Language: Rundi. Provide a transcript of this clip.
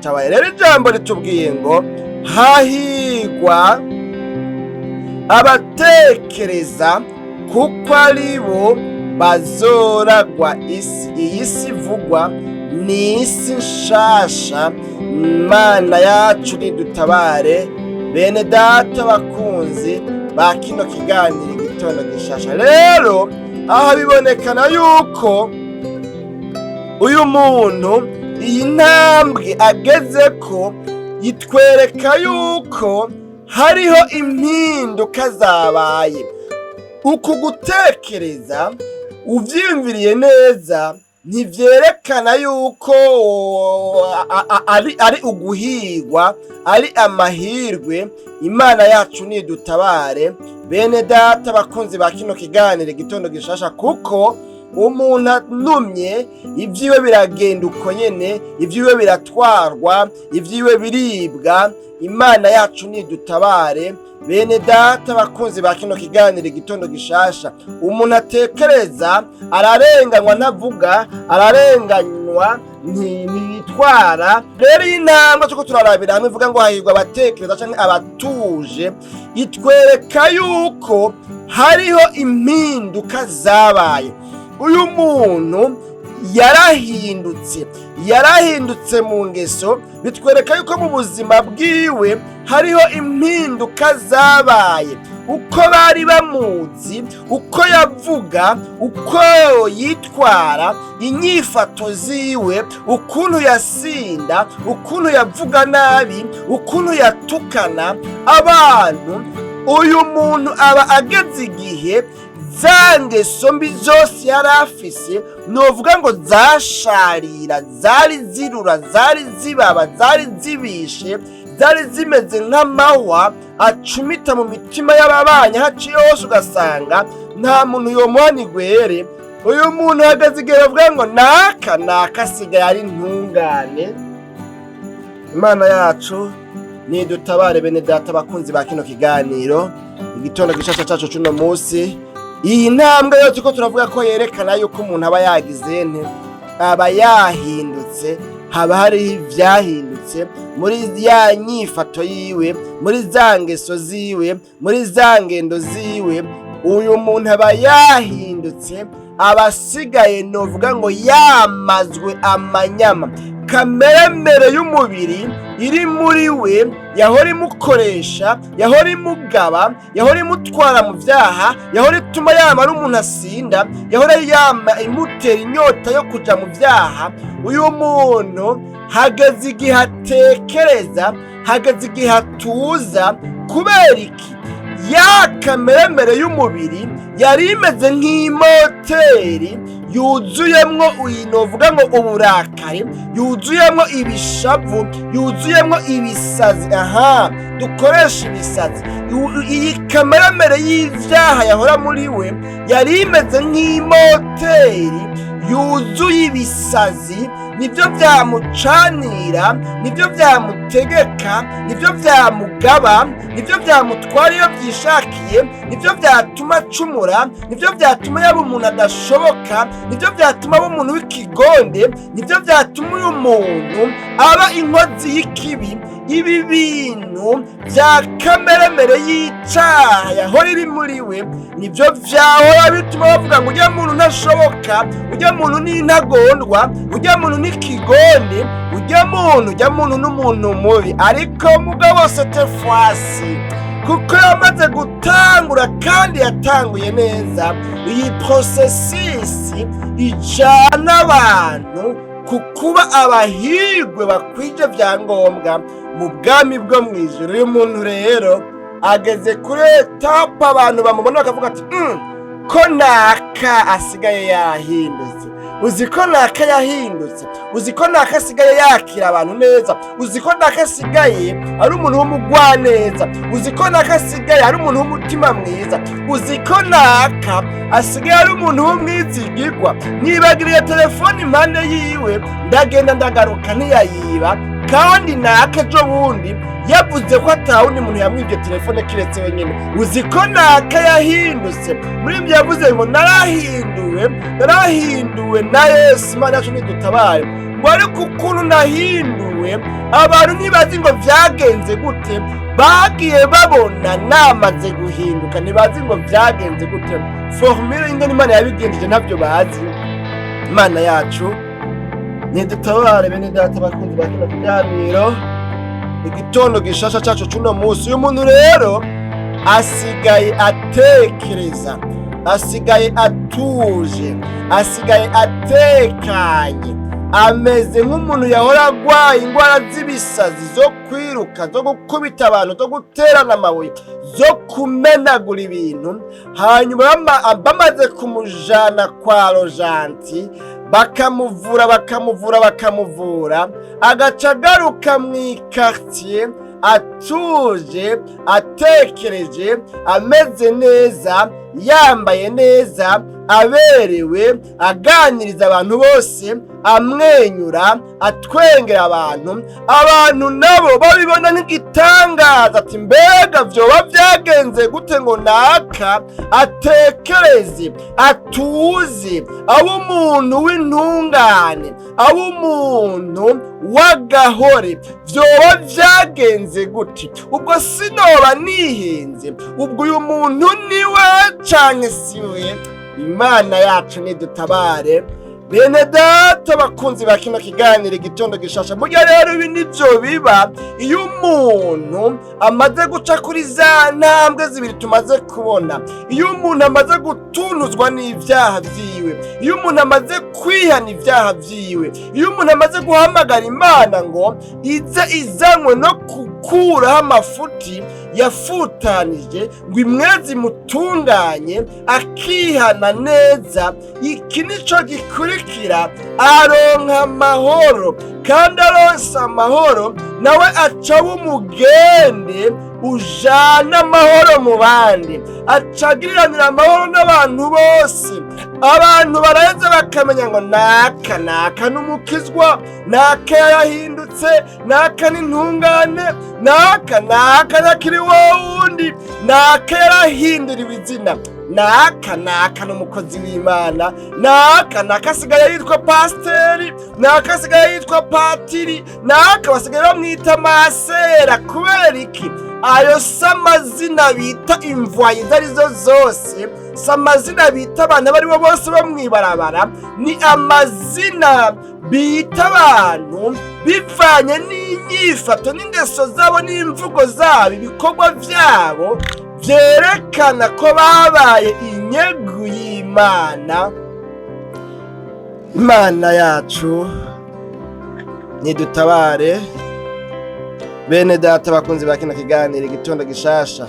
Cabaye rero ijambo ritubwiye ngo hahigwa abatekereza, kuko ari bo bazoragwa isi. Iyi si ivugwa ni isi nshasha. Imana yacu nidutabare, bene data bakunzi ba kino kiganiro Igitondo Gishasha. Rero aha bibonekana yuko uyu muntu, iyi ntambwe ageze ko yitwereka yuko hariho impinduka zabaye. Uku gutekereza, uvyiyumviriye neza, ntivyerekana yuko ari uguhigwa, ari amahirwe. Imana yacu nidutabare, bene data bakunzi ba kino kiganiro Igitondo Gishasha, kuko umuntu anumye, ibyiwe biragenda uko nyene, ibyiwe biratwarwa, ibyiwe biribwa. Imana yacu nidutabare, bene data bakunzi ba kino kiganiro Igitondo Gishasha. Umuntu atekereza ararenganywa, ntavuga, ararenganywa, ntiyitwara. Rero iyi ntambwe tuko turarabira hamwe ivuga ngo hahirwa abatekereza canke abatuje, itwereka yuko hariho impinduka zabaye. Uyu muntu yarahindutse, yarahindutse mu ngeso. Bitwereka yuko mu buzima bwiwe hariho impinduka zabaye. Uko bari bamuzi, uko yavuga, uko yitwara, inyifato ziwe, ukuntu yasinda, ukuntu yavuga nabi, ukuntu yatukana abantu, uyu muntu aba ageze igihe za ngeso mbi zose yari afise, novuga ngo zasharira, zari zirura, zari zibaba, zari zibishe, zari zimeze nk'amahwa acumita mu mitima y'ababanyi, haciye hose ugasanga nta muntu yomuha nigwere. Uyu muntu ahagaze igihe bavuga ngo naka naka asigaye ari intungane. Imana yacu nidutabare, bene data bakunzi ba kino kiganiro Igitondo Gishasha cacu cuno munsi. Iyi ntambwe yose uko turavuga ko yerekana yuko umuntu aba yagize nte? Aba yahindutse. Haba hariho ivyahindutse muri ya nyifato yiwe, muri za ngeso ziwe, muri za ngendo ziwe. Uyu muntu aba yahindutse, aba asigaye, novuga ngo yamazwe amanyama. Kameremere y'umubiri iri muri we yahora imukoresha, yahora imugaba, yahora imutwara mu vyaha, yahora ituma yama ari umuntu asinda, yahora yama imutera inyota yo kuja mu vyaha, uyu muntu hageze igihe atekereza, hageze igihe atuza. Kubera iki? Ya kameremere y'umubiri yari imeze nk'imoteri yuzuyemwo uyi, novuga ngo uburakari, yuzuyemwo ibishavu, yuzuyemwo ibisazi. Aha dukoresha ibisazi. Iyi kameremere y'ivyaha yahora muri we yari imeze nk'imoteri yuzuye ibisazi. Nibyo byamucanira, nibyo byamutegeka, nibyo byamugaba, nibyo byamutwara iyo byishakiye, nibyo byatuma acumura, nibyo byatuma yaba umuntu adashoboka, nibyo byatuma aba umuntu w'ikigonde, nibyo byatuma uyu muntu aba inkozi y'ikibi. Ibi bintu bya kameremere y'icaha yahora iri muri we nibyo vyahora bituma bavuga ngo ujya muntu ntashoboka, ujya muntu ni intagondwa, ujya muntu ni kigonde, ujya muntu n'umuntu mubi. Ariko mugabo cette fois-ci, kuko yamaze gutangura kandi yatanguye neza iyi processus ijana abantu ku kuba abahirwe bakwije vyangombwa mu bwami bwo mu ijuru, uyu muntu rero ageze kuri étape abantu bamubona bakavuga ati: Ko naka asigaye yahindutse, uzi ko naka yahindutse, uzi ko naka asigaye yakira abantu neza, uzi ko naka asigaye ari umuntu w'umugwaneza, uzi ko naka asigaye ari umuntu w'umutima mwiza, uzi ko naka asigaye ari umuntu w'umwizigirwa. Nibagiriye telefone impande yiwe, ndagenda ndagaruka ntiyayiba." Kandi naka ejo bundi yavuze ko atawundi muntu yamwibye telefone kiretse wenyine. Uzi ko naka yahindutse? Muri ibyo yavuze ngo narahinduwe, narahinduwe na Yesu. Imana yacu ntidutabare. Ngo ariko ukuntu nahinduwe, abantu ntibazi ngo vyagenze gute. Bagiye babona namaze guhinduka, ntibazi ngo vyagenze gute. Formule ingene Imana yabigenjeje ntabyo bazi. Imana yacu nidutabare. Bene data bakunzi ba kino kiganiro Igitondo Gishasha cacu c'uno munsi, uyu muntu rero asigaye atekereza, asigaye atuje, asigaye atekanye, ameze nk'umuntu yahora agwaye ingwara z'ibisazi, zo kwiruka, zo gukubita abantu, zo guterana amabuye, zo kumenagura ibintu. Hanyuma bamaze kumujana kwa rojanti, bakamuvura, bakamuvura, bakamuvura, agaca agaruka mu ikartier atuje, atekereje, ameze neza, yambaye neza, aberewe, aganiriza abantu bose, amwenyura, atwengera abantu. Abantu nabo babibona nk'igitangaza, ati mbega vyoba vyagenze gute ngo naka atekereze, atuze, abe umuntu w'intungane, abe umuntu w'agahore? Vyoba vyagenze gute? Ubwo sinoba nihenze? Ubwo uyu muntu niwe canke siwe? Imana yacu nidutabare. Bene data bakunzi ba kino kiganiro Igitondo Gishasha, burya rero ibi nivyo biba iyo umuntu amaze guca kuri za ntambwe zibiri tumaze kubona. Iyo umuntu amaze gutunuzwa n'ivyaha vyiwe, iyo umuntu amaze kwihana ivyaha vyiwe, iyo umuntu amaze guhamagara Imana ngo ize izanywe no gukuraho amafuti yafutanije, ngo imwezi imutunganye, akihana neza, iki nico gikurikira: aronka amahoro. Kandi aronse amahoro, nawe aca umugende ujana amahoro mu bandi, aca agiriranira amahoro n'abantu bose. Abantu baraheza bakamenya ngo naka, naka n'umukizwa, naka yarahindutse, naka n'intungane, naka, naka ntakiri wundi, naka yarahinduriwe izina, naka, naka n'umukozi w'Imana, naka, naka asigaye yitwa pasiteri, naka asigaye yitwa patiri, naka basigaye bamwita masera. Kubera iki? Ayo si amazina bita imvayi izo arizo zose, si amazina bita abantu abo aribo bose bo mw'ibarabara. Ni amazina bita abantu bivanye n'inyifato n'ingeso zabo n'imvugo zabo, ibikorwa byabo byerekana ko babaye inyegu y'Imana. Imana yacu nidutabare. Bene data bakunzi ba kino kiganiro Igitondo Gishasha.